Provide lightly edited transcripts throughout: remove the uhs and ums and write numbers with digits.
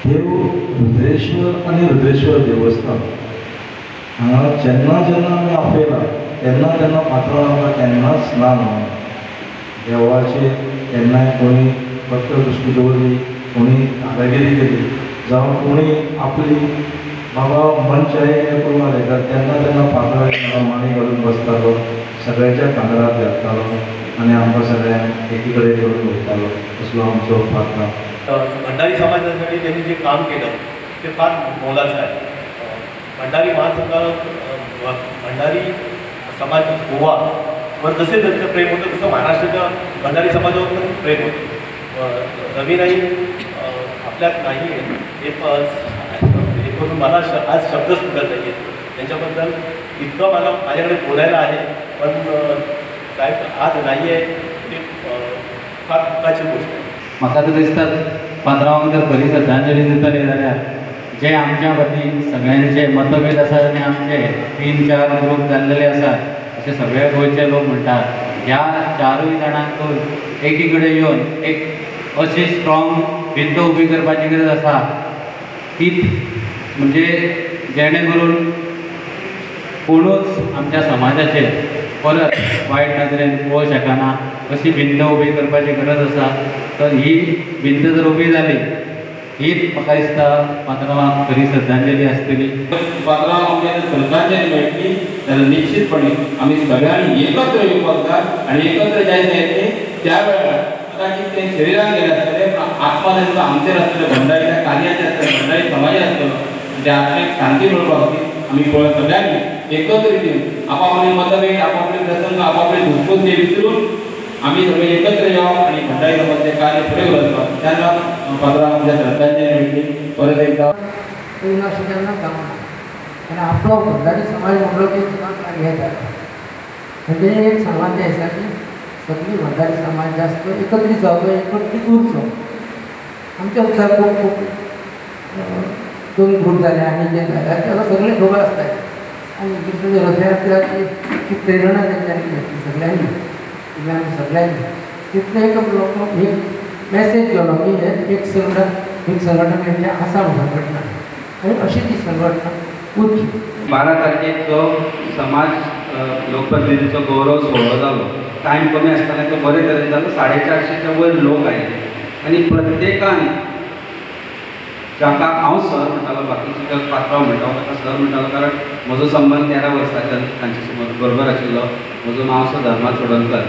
देव रुद्रेश्वर आनी रुद्रेश्वर देवस्थान हांगा जेन्ना जेन्ना आमी आपयला तेन्ना तेन्ना पात्रांव आमकां केन्नाच ना म्हणून देवाचेर केन्नाय कोणी फक्त दृश्टी दवरली, कोणी दादागिरी केली जावं कोणी आपली बाबा मनशाय कितें करूंक आसले तर तेन्ना तेन्ना पात्रांव मांडी घालून बसतालो, सगळ्यांच्या कांदरात घालतालो आनी आमकां सगळ्यांक एकी कडेन करून दवरतालो. असलो आमचो पात्रांव. भंडारी समाजासाठी त्यांनी जे काम केलं ते फार मोलाचं आहे. भंडारी महासंघाला भंडारी समाज गोवा वर जसे त्यांचं प्रेम होतं तसं महाराष्ट्राच्या भंडारी समाजावर पण प्रेम होतं. रवी नाईक आपल्यात नाही आहे हे करून मला आज शब्दच फुटत नाही आहेत त्यांच्याबद्दल. इतकं मला माझ्याकडे बोलायला आहे पण साहेब आज नाही आहे ते फार दुःखाची गोष्ट आहे. म्हाका तर दिसता पात्रांवांक जर खरी श्रद्धांजली दितली जाल्यार जे आमच्या खातीर सगळ्यांचे मतभेद आसात आनी आमचे 3-4 ग्रूप जाल्लेले आसात अशे सगळे गोंयचे लोक म्हणटात, ह्या 4 जाणांक एकी कडेन येवन एक अशी स्ट्रॉंग भिंत उबी करपाची गरज आसा ती म्हणजे जेणे करून कोणूच आमच्या समाजाचेर परत वायट नदरेन पळोवंक शकना अशी भिंत उबी करपाची गरज आसा. तर ही भिंत जर उबी जाली हीच म्हाका दिसता पात्रांवांक खरी श्रद्धांजली आसतली. पात्रांवांक आमच्या श्रद्धांजली मेळटली जाल्यार निश्चितपणे आमी सगळ्यांनी एकत्र येवपाक जाय आनी एकत्र जायत येतली त्या वेळार कदाचित ते शरिरान गेले आसतले पण आत्मा तांचो आमचेर आसतलो, भंडारीच्या कार्याचेर आसतलो, भंडारी समाजाचेर आसतलो. त्या आत्म्याक शांती मेळपा खातीर आमी सगळ्यांनी एकत्र येवन आपापले मतभेद, आपापले प्रसंग, आपापले धुसफूस विसरून आमी सगळे एकत्र येवप आनी भंडारी समाजाचें कार्य फुडें व्हरप. तेन्ना पात्रांवांक आमच्या श्रद्धांजली मेळटली. परत एकदा अशें केन्ना जावना आनी आपलो भंडारी समाज म्हणलो की तुका हें जाता. म्हणजे एक सांगपाचें आसा की सगळी भंडारी समाज जास्त एकत्रीत जावचो, एकत्रीत उरचो. आमच्या सुद्दां खूब खूब 2 ग्रूप जाले आनी जे जाले ताका सगळें खबर आसता आनी रथयात्राची ती प्रेरणा तेंच्यांनी घेतली सगळ्यांनी, आमी सगळ्यांनी तितले एक लोक एक मॅसेज गेलो की हे एक संघटन, एक संघटन म्हणजे आसा संघटना आनी अशी ती संघटना उरची. 12 तारखेक जो समाज लोकप्रतिनिधीचो गौरव सुवाळो जालो, टायम कमी आसतना तो बरे तरेन जालो. 450च्या वयर लोक आयले आनी प्रत्येकान जाका हांव सर म्हणटालो, बाकीचे पात्रांव म्हणटालो ताका सर म्हणटालो, कारण म्हजो संबंद 13 वर्सांच्यान तांचे समोर बरोबर आशिल्लो. म्हजो मावसो धर्मा चोडणकर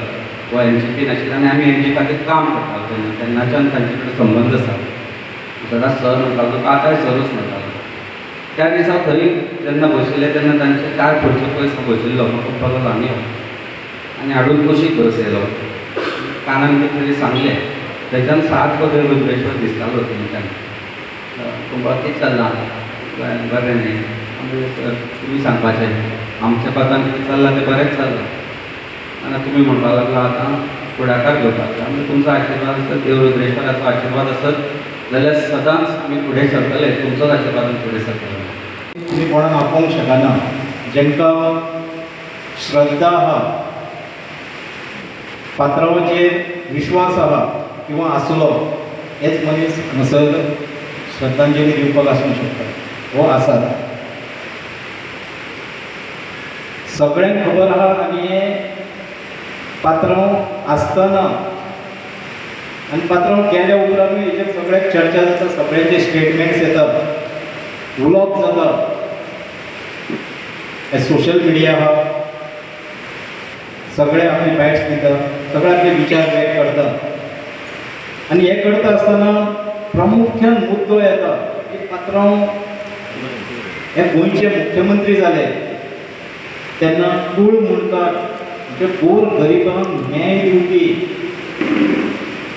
हो एनजीपीन आशिल्लो आनी आमी एनजी खातीर काम करतालो तेन्ना, तेन्नाच्यान तांचे कडेन संबंद आसा. सदांच सर म्हणटालो, तुका आतांय सरूच म्हणटालो. त्या दिसा थंय जेन्ना बशिल्ले तेन्ना तांचे 4 खुर्च्यो पयस बशिल्लो, म्हाका म्हणपाक लागलो आनी आनी हाडून कुशीक बसयलो, कानान कितें तरी सांगलें. थंयच्यान सारको थंय रुद्रेश्वर दिसतालो थंयच्यान. तुमकां कितें चल्लां बरें न्ही आमी तुमी सांगपाचें आमच्या पात्रान कितें चल्लां तें बरेंच चल्लां आनी तुमी म्हणपाक लागला आतां फुडाकार घेवपाक जाय. आनी तुमचो आशिर्वाद आसत, देव रुद्रेश्वराचो आशिर्वाद आसत जाल्यार सदांच आमी फुडें सरतले, तुमचोच आशिर्वादान फुडें सरतले. तुमी कोणाक आपोवंक शकना, जांकां श्रद्धा आहा, पात्रांवाचेर विश्वास आहा किंवा आसलो हेच मनीस हांगासर श्रद्धांजली दिवपाक आसूंक शकता हो आसात. सगळ्यांक खबर आहा आनी हे पात्रांव आसतना आनी पात्रांव गेल्या उपरांतूय हेजेर सगळ्याक चर्चा जाता, सगळ्यांचे स्टेटमेंट्स येतात, उलोवप जाता, हे सोशल मिडिया आहा, सगळे आपली बायट्स दिता, सगळे आपले विचार व्यक्त करतात. आनी हें करता आसतना प्रामुख्यान मुद्दो येता की पात्रांव हे गोंयचे मुख्यमंत्री जाले तेन्ना कूळ मुंडकार म्हणजे गोर गरिबांक न्याय दिवपी,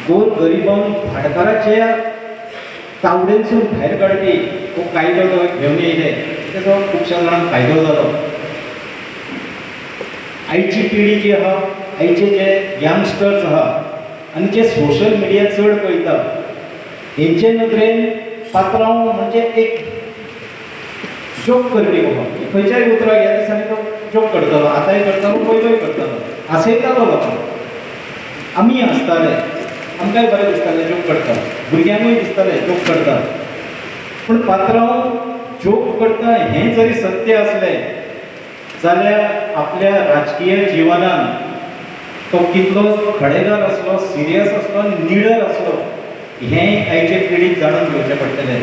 गोर गरिबांक भाटकाराच्या तावडेनसून भायर काडपी हो कायदो तो घेवन येयले, तेजो खुबश्या जाणांक फायदो जालो. आयची पिढी जी आहा, आयचे जे यंगस्टर्स आहा आनी जे सोशल मिडिया चड पळयता हेंचे नदरेन पात्रांव म्हणजे एक जोक करपी बाबा, खंयच्याय उतराक ह्या दिसांनी तो जोक करतालो, आतांय करतालो, पयलोय करतालो, हांसयतालो लोकांक. आमी हांसताले, आमकांय बरें दिसतालें जोक करता, भुरग्यांकूय दिसतालें जोक करता. पूण पात्रांव जोक करता हें जरी सत्य आसलें जाल्यार आपल्या राजकीय जिवनान तो कितलो खडेगार आसलो, सिरियस आसलो आनी निडर आसलो हें आयचे पिढीक जाणून घेवचें पडटलें.